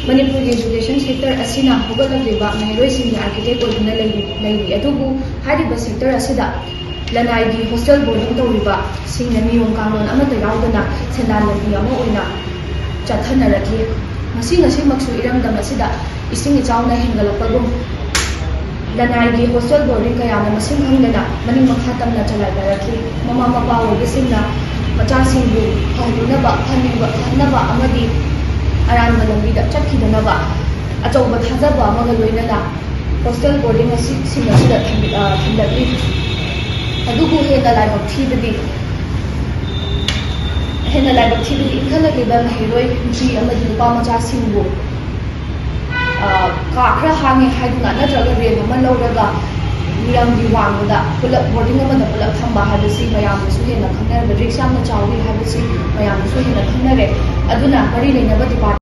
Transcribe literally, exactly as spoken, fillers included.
ꯃꯅꯤꯄꯨꯔꯒꯤ education sector ꯑꯁꯤꯅ ꯍꯧꯒꯠꯂꯛꯂꯤꯕ ꯃꯍꯩꯔꯣꯏꯁꯤꯡꯒꯤ architect ꯑꯣꯏꯗꯨꯅ ꯂꯩꯔꯤ꯫ ꯂꯩꯔꯤ꯫ ꯑꯗꯨꯕꯨ ꯍꯥꯏꯔꯤꯕ sector ꯑꯁꯤꯗ ꯂꯅꯥꯏꯒꯤ hostel boarding ꯇꯧꯔꯤꯕꯁꯤꯡꯅ ꯅꯤꯌꯣꯝ ꯀꯥꯡꯂꯣꯟ ꯑꯃꯠꯇ ꯌꯥꯎꯗꯅ ꯁꯦꯟꯗꯥꯟ ꯂꯝꯕꯤ ꯑꯃ ꯑꯣꯏꯅ ꯆꯠꯊꯅꯔꯛꯂꯤ꯫ ꯉꯁꯤ ꯉꯁꯤꯃꯛꯁꯨ ꯏꯔꯝꯗꯝ ꯑꯁꯤꯗ ꯏꯁꯤꯡ ꯏꯆꯥꯎꯅ ꯍꯦꯟꯒꯠꯂꯛꯄꯒꯨꯝ, ꯂꯅꯥꯏꯒꯤ hostel boarding ꯀꯌꯥꯅ ꯃꯁꯤꯡ ꯈꯪꯗꯅ ꯃꯅꯤꯡ ꯃꯈꯥ ꯇꯝꯅ ꯆꯂꯥꯏꯅꯔꯛꯂꯤ꯫ ꯃꯃꯥ ꯃꯄꯥ ꯑꯣꯏꯕꯁꯤꯡꯅ ꯃꯆꯥꯁꯤꯡꯕꯨ ꯐꯍꯟꯅꯕ, ꯐꯍꯟꯅꯤꯡꯕ, ꯐꯍꯟꯅꯕ ꯑꯃꯗꯤ ꯑꯔꯥꯟꯕ ꯂꯝꯕꯤꯗ ꯆꯠꯈꯤꯗꯅꯕ ꯑꯆꯧꯕ ꯊꯥꯖꯕ ꯑꯃꯒ ꯂꯣꯏꯅꯅ hostel boarding ꯑꯁꯤꯁꯤꯡ ꯑꯁꯤꯗ ꯊꯝꯕꯤ-, ꯑ, ꯊꯝꯂꯛꯂꯤ꯫ ꯑꯗꯨꯕꯨ ꯍꯦꯟꯅ ꯂꯥꯏꯕꯛ ꯊꯤꯕꯗꯤ, ꯍꯦꯟꯅ ꯂꯥꯏꯕꯛ ꯊꯤꯕꯗꯤ ꯏꯟꯈꯠꯂꯛꯂꯤꯕ ꯃꯍꯩꯔꯣꯏ ꯅꯨꯄꯤ ꯑꯃꯗꯤ ꯅꯨꯄꯥ ꯃꯆꯥꯁꯤꯡꯕꯨ, ꯑ, ꯀꯥ ꯈꯔ ꯍꯥꯡꯉꯦ ꯍꯥꯏꯗꯨꯅ ꯅꯠꯇ꯭ꯔꯒ rent ꯑꯃ ꯂꯧꯔꯒ ꯃꯤꯔꯝꯒꯤ ꯋꯥꯡꯃꯗ ꯄꯨꯂꯞ boarding ꯑꯃꯗ ꯄꯨꯂꯞ ꯊꯝꯕ ꯍꯥꯏꯕꯁꯤ ꯃꯌꯥꯝꯅꯁꯨ ꯍꯦꯟꯅ ꯈꯪꯅꯔꯕ, risk ꯌꯥꯝꯅ ꯆꯥꯎꯏ ꯍꯥꯏꯕꯁꯤ ꯃꯌꯥꯝꯅꯁꯨ ꯍꯦꯟꯅ ꯈꯪꯅꯔꯦ꯫ ꯑꯗꯨꯅ ꯃꯔꯤ ꯂꯩꯅꯕ department